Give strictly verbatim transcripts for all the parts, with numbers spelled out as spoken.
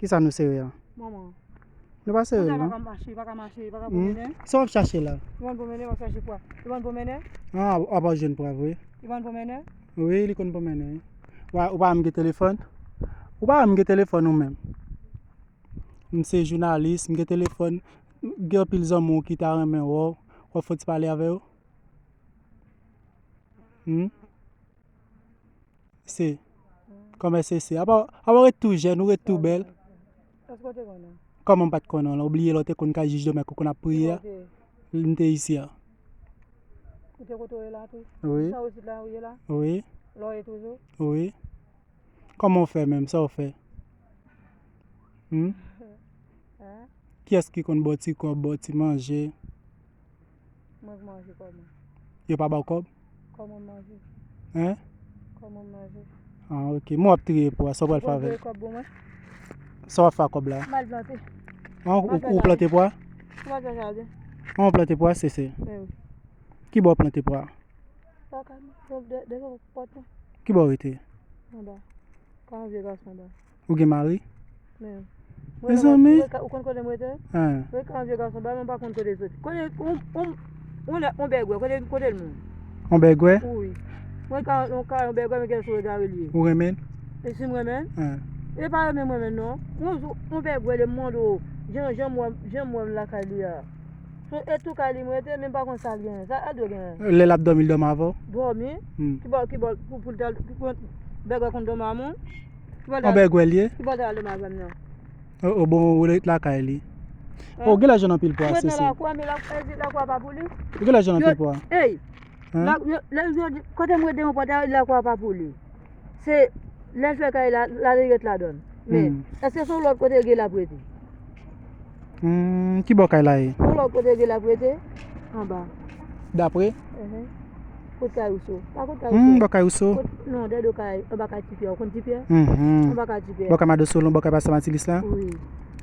Kisa nou sere a? Manman. Nou pa sere l, non. Konsa pa ka mache, pa ka mache, pa ka pwomennen. Sa w ap chache la? Li konn pwomennen, w ap chache pwa. Li konn pwomennen? Ah, w ap jwenn pwa vre? Li konn pwomennen? Wi, li konn pwomennen, wi. Ou pa, ou pa menm gen telefòn? Ou pa menm gen telefòn ou menm? M se jounalis, m gen telefòn. Gen anpil zanmi w ki ta renmen wè w. W ap fè ti pale avè yo? Hmm? Se. Kòman se se? Apa, apa w ret tou jèn, ou ret tou bèl. Èske w te konnen? Kòman m pa t konnen w la? Ou bliye lè w te konn kay jij Domèk ou konn ap priye a? Kote? M te isi a. Ou te kote w ye la tou? Wi. Sa w isit la, ou ye la? Wi. La w ye toujou? Wi. Kòman w fè menm? Sa w fè? Hmm? Hein? Kiyès ki konn ba w ti kòb, ba w ti manje? Mwen k manje kòb mwen. Yo pa ba w kòb? Kòman m manje? Hein? Kòman m manje? Ah, ok. Mwen w ap triye pwa, sa w pral fè avè l? Ou konn voye kòb pou mwen? Sa w ap fè ak kòb la? M al plante. An, ou, ou plante pwa? M al fè jaden. An, ou plante pwa, se, se. Wi. Ki bò w plante pwa? Lakay mwen, de, de, de pòt mwen. Ki bò w rete? Anba. Ka yon vye gason anba. Ou gen mari? Men. Mezanmi. Ou konn kote m rete? Hein. Mwen ka yon vye gason anba, men m pa konn kote l soti. Kote, on, on, on lè, on bègwè, kote, kote l moun? On bègwè? Wi. Mwen ka, on ka, on bègwè, men gen sou egare l ye. Ou renmen l? E si m renmen l? Hein. E pa renmen m renmen l, non. On, on bègwè, li mande w, jan, jan m wè, jan m wè m lakay li a. So, e tou kay li m rete, men m pa konn sa l genyen. Sa, sa l dwe genyen. Lè l ap dòmi, l dòmi avè w? Dòmi? Hmm. Ki bò, ki bò, pou, pou l ta, pou, pou, bègwè konn dòmi a moun? Ki bò l ta, on bègwè l ye? Ki bò l ta al dòmi avè m nan? O, o, bon, ou ret lakay li. Hein? O, gen lè jwenn anpil pwa, se, se. Mwen nan lakou a, men la, e, lakou a pa pou li. Ou gen lè jwenn anpil pwa. Ey! Hein? La, yo, lè yo di, kote m rete yon pòt, lakou a pa pou li. Se lè l fè kay la, la li ret ladan l. Men, hmm, èske se yon lòt kote gen l ap rete? Hmm, ki bò kay la ye? Yon lòt kote gen l ap rete, anba. Dapre? Enhen. Kot kay Rouso. Pa kot kay Rouso. Hmm, bò kay Rouso. Kot, non, dèyè do kay, anba kay Ti Pyè. Ou konn Ti Pyè? Mhm. Anba kay Ti Pyè. Bò kay Mado Solon, bò kay Pastè Matilis la? Wi.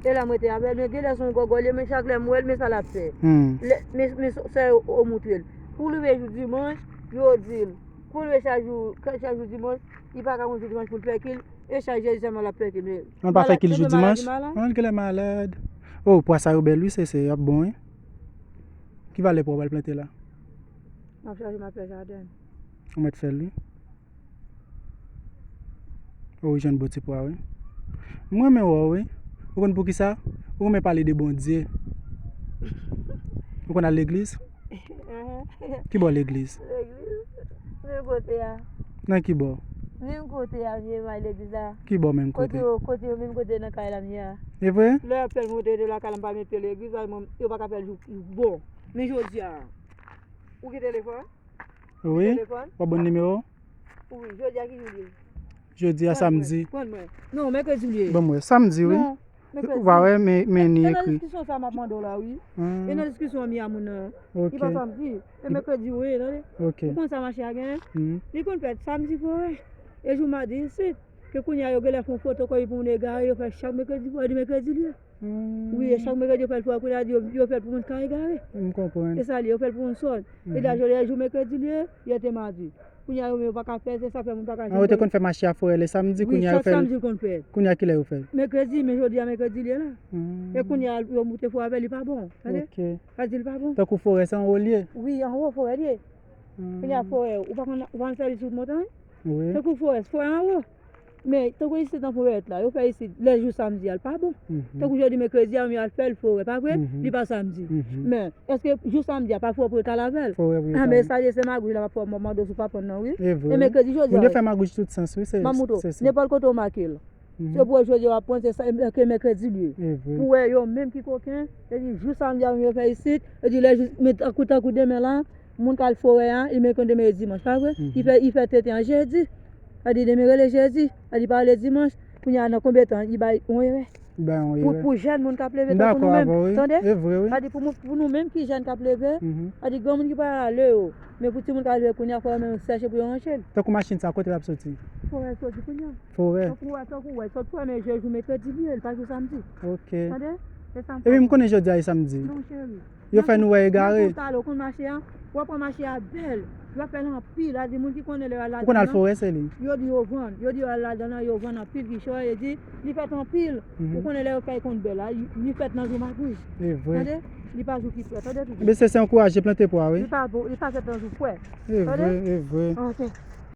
E la m rete avè l, men gen lè se yon gògòl ye, men chak lè m wè l, men sa l ap fè. Hmm. Lè, men, men sa yo moutre l. Pou l rive jou dimanch, yo di l. Pou l rive chak jou, chak jou dimanch, li pa ka konn jou dimanch pou l fè kil, e chak jedi sèlman l ap fè kil. Men, an pa fè kil jou dimanch? An, l genlè malad. O, pwa sa yo bèl wi, se, se, y ap bon wi. Ki valè pwa w pral plante la? M ap chache, m ap fè jaden. Ou mèt fè l wi. O, ou jwenn bon ti pwa wi. M renmen wè w wi. Ou konn poukisa? Ou renmen pale de Bondye. Ou konn al legliz? Ki bò legliz? Legliz? Menm kote a. Nan ki bò? Menm kote a, m ye may legliz la. Ki bò menm kote? Kote yo, kote yo, menm kote nan kay la m ye a. E vre? Lè y ap fè l monte de lakay la, m pa mete legliz la, mwen, yo pa ka fè l jou, jou bon. Men jodi a, ou gen telefòn? Wi. Telefòn? W ap ban m nimewo? Wi, jodi a ki jou l ye? Jodi a samdi. Pran mwen. Non, mèkredi l ye. Ban m wè. Samdi, wi. Non, mèkredi. Ou pa wè, men, men ni ekri. E nan diskisyon sa m ap mande w la, wi. Hmm. E nan diskisyon an m ye a moun nan. Ok. Li pa samdi. E mèkredi, wi, tande. Ok. Ou konn sa mache a genyen? Hmm. Li konn fèt samdi forè. E jou madi isit. Ke kounye a yo genlè fè yon fotokopi pou moun egare, yo fè chak mèkredi forè, di mèkredi l ye. Hmm. Wi, e chak mèkredi yo fè l fò, kounye a di yo, yo fè l pou moun ka egare. M konprann. E sa l ye, yo fè l pou moun sòt. E la jodi a jou mèkredi l ye, yè te madi. Kounye a yo menm yo pa ka fè, se sa fè moun pa ka jwenn. An, yo te konn fè mache a forè lè samdi, wi, kounye a yo fè l. Chak samdi l konn fèt. Kounye a kilè yo fè l? Mèkredi, men jodi a mèkredi l ye la. Hmm. E kounye a yo moute forè avè l, li pa bon. Tande? Ok. Sa di l pa bon. Tankou forè se anwo l ye? Wi, anwo forè l ye. Hmm. Kounye a forè, ou pa konn, ou pa konn sèvi sou montany? Wi. Tankou forè, forè anwo. Men, tankou isit nan Fowèt la, yo fè isit, lè jou samdi a, l pa bon. Mhm. Tankou jodi mèkredi a, yo al fè l forè, pa vre? Mhm. Li pa samdi. Mhm. Men, èske jou samdi a, pa forè pou yo t al avè l? Forè pou yo t al. A, men sa ye, se magouj la, m ap fè w mande w si w pa konn non, wi. E vre, wi. E mèkredi, jodi a, yo fè magouj tout sans, wi, se, m ap montre w, se sa. Nenpòt kote w make l. Mhm. Se pou w jodi a w ap pran, se sa, ke mèkredi l ye. E vre. Pou wè yo menm ki koken, yo di jou samdi a, yo fè isit, yo di lè jou, men tankou, tankou demen la, moun k al forè a, li menm konn demen e dimanch, pa vre? Mhm. Li fè, li fè tenten an jedi. Sa di demen rele jedi. Sa di pa rele dimanch. Kounye a nan konbyen tan, li bay yon erè. Li bay yon erè. Pou, pou jèn moun k ap leve tankou nou menm. M dakò avè w, wi. Tande? E vre, wi. Sa di pou moun, pou nou menm ki jèn k ap leve, mhm, sa di granmoun ki pa ale yo. Men pou timoun k ap leve kounye a, fò yo menm chèche pou yo ranche l. Tankou machin sa, kote l ap soti? Forè l soti kounye a. Forè. Tankou wè, tankou wè, sot forè, men jodi jou mèkredi li ye, li pa jou samdi. Ok. Tande? Se sa m fè. Epi m konnen jodi a e samdi. Non, cheri. Yo fè nou wè egare. Nan kout ale, ou konn mache a? W ap wè mache a bèl. Yo ap fè l anpil, a di moun ki konnen lè yo al Ou konn al ladan nan, forè, Selin? Yo di yo vann, yo di yo al ladan nan, yo vann anpil kichòy, e di li fèt anpil. Mhm. Ou konnen lè yo fè konn bèl la, li fèt nan jou magouy. E vre. Tande? Li pa jou ki fre, tande tou. Mesye, se ankouraje plante pwa, wi. Li pa, li pa fèt nan jou fre. E Tande? Vre, e vre. Ok.